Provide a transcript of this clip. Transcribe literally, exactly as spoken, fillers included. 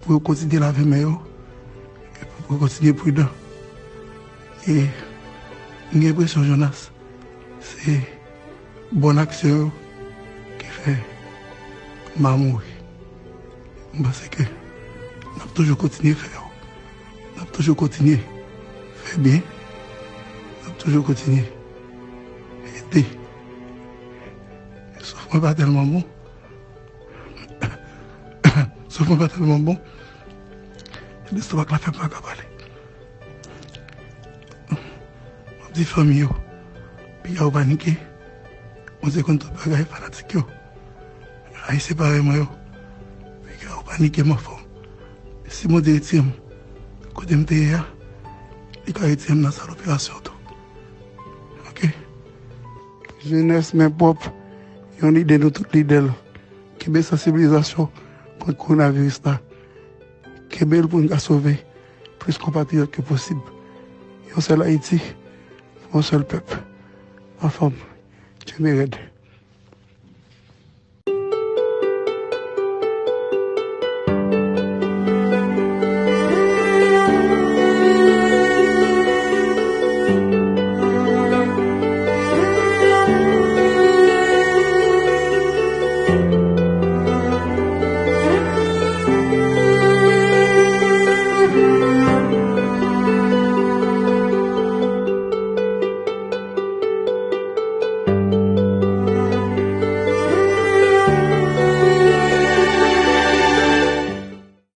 pou yo kontinye lave men yo, e pou yo kontinye pridan. E m gen enpresyon, Jonas, se bòn aksyon yo ki fè m pa mouri. M panse ke n ap toujou kontinye fè yo. N ap toujou kontinye fè byen. N ap toujou kontinye ede. Souf mwen pa tèlman bon. Souf mwen pa tèlman bon. Lestomak la fè m pa ka pale. M ap di fanmi yo, piga yo panike. Bondye konn tout bagay, fanatik yo. Ayisyen parèy mwen yo, piga yo panike, m anfòm. Si Bondye retire m kote m te ye a, li ka retire m nan sal operasyon tou. Ok? Jenès men pwòp, yon lide nou tout lide l. Kenbe sansibilizasyon kont kowonaviris la. Kenbe l pou n ka sove plis konpatriyòt ke posib. Yon sèl Ayiti, yon sèl pèp. Anfòm, kenbe rèd.